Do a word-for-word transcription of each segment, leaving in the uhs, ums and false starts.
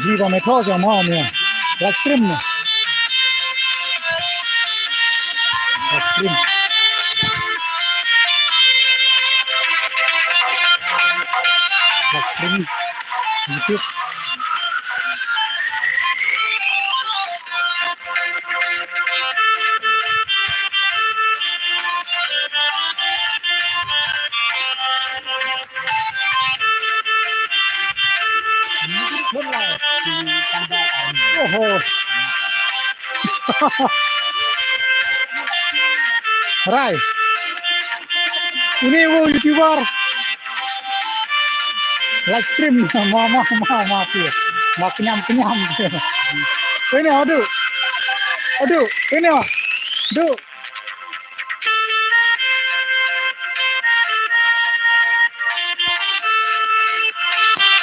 Di ba me tho ja ma me. Live stream ne. Live stream. Live stream. YouTube. Oho. Rai. Ini wo YouTuber. Live stream. Ma, ma, ma, ma, phi. Ma, kenyam, kenyam. Ini, aduh. Aduh, ini, aduh.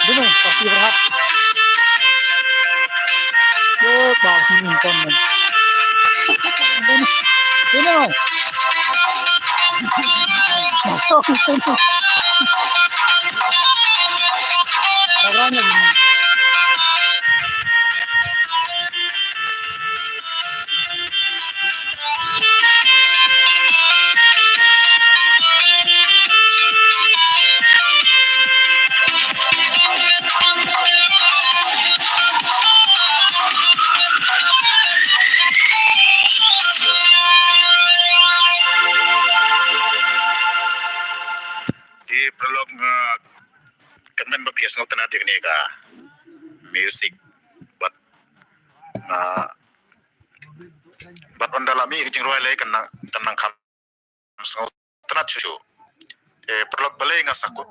Dino, pasti berhak. Yo, bang sini nonton. Dino. Dino. Masuk sini. Caranya gini. Te paralok, nga kyrmen ba phi sngewtynnat ïa kane ka music. Bad nga, bad ynda la mih ka jingrwai lei kan nang, kan nang kham sngewtynnat shuh shuh. Te paralok, balei nga sa kut,